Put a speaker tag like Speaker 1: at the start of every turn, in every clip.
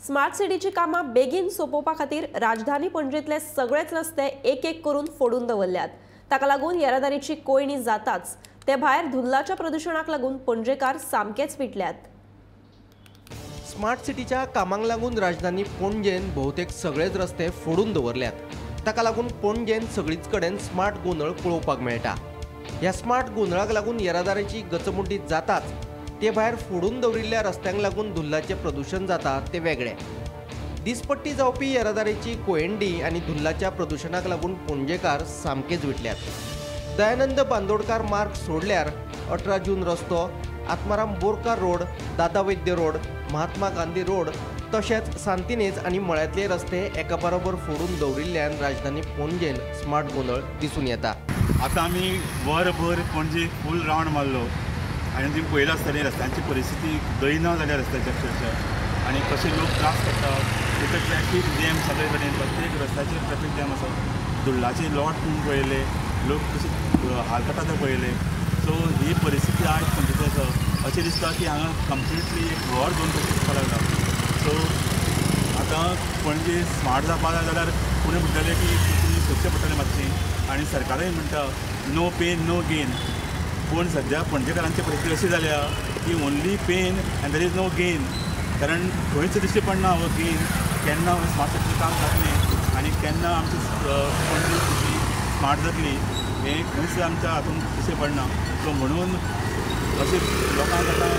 Speaker 1: Smart सिटीची कामां बेगीन सोंपोवपा खातीर राजधानी पणजेंतले सगळेच रस्ते एक एक करून फोडून दवरल्यात। ताका लागून येरादारीची कोंयडी जाताच, ते भायर धुल्लाच्या प्रदुशणाक लागून पणजेकार सामकेच पिटल्यात।
Speaker 2: स्मार्ट सिटीच्या कामांक लागून राजधानी पणजेन बहुतेक सगळेच रस्ते फोडून दवरल्यात। ताका लागून पणजेन सगळीच कडेन स्मार्ट गोंदळ पळोवपाक मेळटा। ह्या स्मार्ट गोंदळाक लागून येरादारीची गचमुड्डी जाताच, ते भायर फोडून दवरिल्ल्या रस्त्यांक लागून धुल्लाचें प्रदुशण जाता ते वेगळें। दिसपट्टी जावपी येरादारीची कोयंडी आनी धुल्लाच्या प्रदुशणाक लागून पणजेकार सामकेच विटल्यात। दयानंद बांदोडकार मार्ग सोडल्यार 18 जून रस्तो, Atmaram Borkar road, Dada Vaidya road, Mahatma Gandhi road तशेंच सांतिनेज आनी मळ्यांतले रस्ते एका बरोबर फोडून दवरिल्ल्यान राजधानी पणजेन स्मार्ट गोंदळ दिसून येता।
Speaker 3: आतां आमी वरभर पणजे फूल रावंड मारलो आनी तुमी पळयलां आसतलें रस्त्यांची परिस्थिती दयना जाल्या रस्त्याची अक्षरशः, आनी कशे लोक त्रास करता। तितून ट्रॅफीक जॅम सगळे कडेन, प्रत्येक रस्त्याचेर ट्रॅफीक जॅम आसा। धुल्लाचे लॉट म्हूण पळयले, लोक कशे हाल करता ते पळयले। सो ही परिस्थिती आयज पणजेची आसा। अशें दिसता की हांगा कंप्लिटली एक घर दोन कशें दिसपाक लागला। सो आतां पणजे स्मार्ट जावपाक जाय जाल्यार कोणी म्हणटलें की तुमी सोदचें पडटलें मातशें, आनी सरकारूय म्हणटा नो पेन नो गेन, पूण सद्या पणजेकारांची परिस्थिती अशी जाल्या की only pain and there is no gain. कारण खंयच दिश्टी पडना हो गेन, केन्ना स्मार्ट सिटीचें काम जातलें आनी केन्ना आमची पणजी सिटी स्मार्ट जातली हें खंयच आमच्या हातून दिश्टी पडना। सो म्हणून अशें लोकांक आतां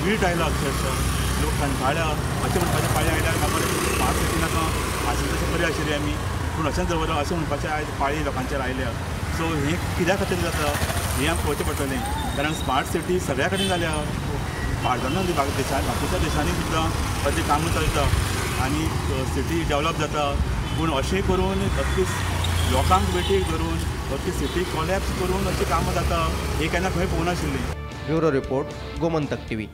Speaker 3: वीट आयला, अक्षरशः लोक कंटाळ्या अशें म्हणपाचें पाळी आयल्यार बाबा स्मार्ट सिटी नाका आशिल्लें तशें बरें आशिल्लें आमी, पूण अशेंच दवरलां अशें म्हणपाचें आयज पाळी लोकांचेर आयल्या। सो हें कित्या खातीर जाता हें आमकां पळोवचें पडटलें, कारण स्मार्ट सिटी सगळ्या कडेन जाल्या। भारतान देशांत, बाकीच्या देशांनी सुद्दां अशें कामां चलता आनी सिटी डेवलप जाता, पूण अशें करून अख्खी लोकांक वेठीक धरून अख्खी सिटी कोलॅप्स करून अशीं कामां जाता हें केन्ना खंय पळोवनाशिल्लीं।
Speaker 2: Bureau report, Gomantak TV.